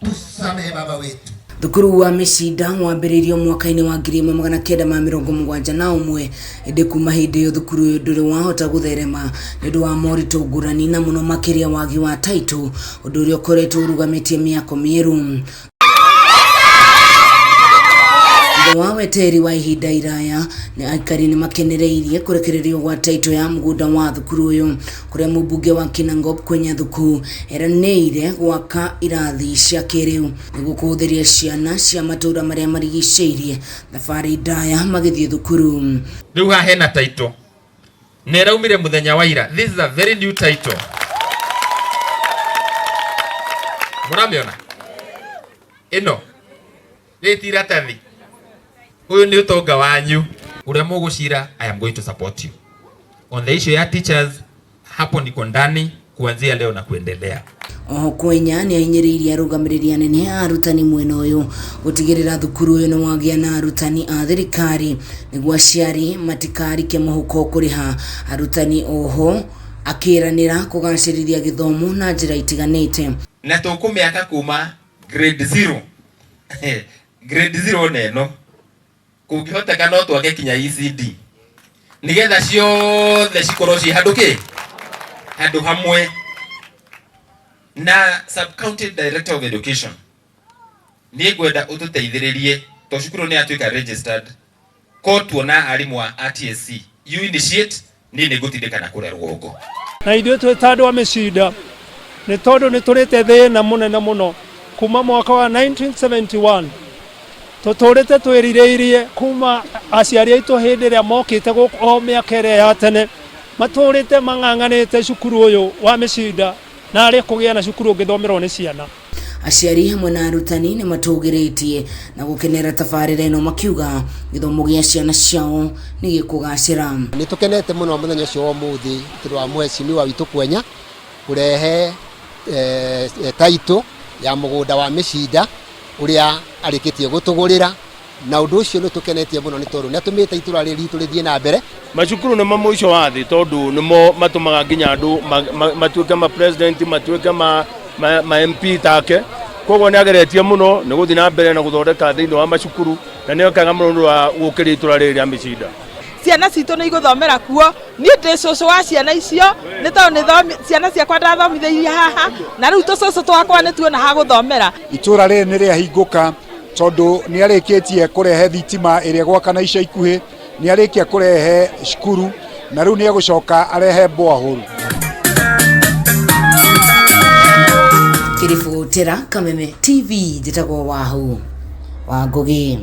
Tusamehe Baba wetu. Thukuru wa Mĩcinda wambĩrĩirio mwaka-inĩ wa 1971 ĩndĩ kuma hĩndĩ ĩyo thukuru ũyũ ndũrĩ wahota gũtherema nĩ ũndũ wa moritũ ngũrani na mũno makĩria wagi wa taitũ, ũndũ ũrĩa ũkoretwo ũrũgamĩtie mĩako mĩerũ. Thutha wa weteri wa ihinda iraya, nĩ aikari nĩ makenereirie kũrekererio gwa taitũ ya mũgũnda wa thukuru ũyũ kũrĩa mũmbunge wa Kinangop Kwenya Thuku eranĩire gwaka irathi cia kĩrĩu nĩguo kũhũthĩria ciana cia matũũra marĩa marigicĩirie thabarĩ ndaya magĩthiĩ thukuru. Rĩu haha hena title na ĩraumire mũthenya wa ira. This is a very new title. Mũramĩona ĩno rĩrĩ ti iratathi, ũyũ nĩ ũtonga wanyu ũrĩa mũgũcira. I am going to support you on the issue ya teachers. Hapo niko ndani kuanzia leo na kuendelea. Oho Kwenya nĩ ahinyĩrĩirie arũgamĩrĩri anene a arutani mwena ũyũ gũtigĩrĩra thukuru ũyũ nĩ wagĩa na arutani a thirikari nĩguo aciari matikarike mũhuko kũrĩha arutani. Oho akĩranĩra kũgacĩrithia gĩthomo na njĩra itiganĩte. Na tũkũmĩaka kuma grade 0, grade 0 na ĩno kũngĩhoteka no twake kinya ECD nigetha ciothe cikorwo ciĩ handũ kĩ handũ hamwe. Na sub county director of education, niĩ ngwenda ũtũteithĩrĩrie to cukuru nĩ yatuĩka registered, ko tuona arimũ a TSC, you initiate, niĩ nĩ ngũtindĩka na kũrĩa rũgongo. Na ithuĩ twĩ ta andũ a Mĩcinda, nĩ tondũ nĩ tũrĩte thĩna mũnene mũno kuma mwaka wa 1971, tũtũrĩte twĩrirĩirie kuma aciari aitũ hĩndĩ ĩrĩa mokĩte gũkũ o mĩaka ĩrĩa ya tene, matũrĩte mang'ang'anĩte cukuru ũyũ wa Mĩcinda na arĩ kũgĩa na cukuru ũngĩthomerwo nĩ ciana. Aciari hamwe na arutani nĩ matũgĩrĩtie na gũkenera tabarĩra ĩno makiuga gĩthomo gĩa ciana ciao nĩ gĩkũgacĩra. Nĩ tũkenete mũno mũthenya ũcio wa ũmũthĩ tondũ wa mheshimiwa witũ Kwenya kũrehe taitũ ya mũgũnda wa Mĩcinda ũrĩa arĩkĩtie gũtũgũrĩra, na ũndũ ũcio nĩ ũtũkenetie mũno nĩ tondũ nĩ atũmĩte itũra rĩrĩ ritũ rĩthiĩ na mbere. Macukuru nĩmo mũico wa thĩ tondũ nĩmo matũmaga nginya andũ matuĩke ma president, matuĩke ma MP take. Koguo nĩ ageretie mũno nĩ gũthiĩ na mbere na gũthondeka thĩinĩ wa macukuru, na nĩ ekaga mũno nĩ ũndũ wa gũkĩria itũra rĩrĩ rĩa Mĩcinda. Ciana citũ nĩ igũthomera kuo. Niĩ ndĩ cũcũ wa ciana icio, nĩ tondũ nĩ ciana ciakwa ndathomithĩirie haha, na rĩu tũcũcũ twakwa nĩ tuona ha gũthomera. Itũra rĩrĩ nĩ rĩahingũka tondũ nĩ arĩkĩtie kũrehe thitima ĩrĩa gwakana ica ikuhĩ, nĩ arĩkia kũrehe cukuru, na rĩu nĩ egũcoka arehe borehole. Kĩribotera Kameme TV, njĩtagwo Wahu wa Ngũgĩ.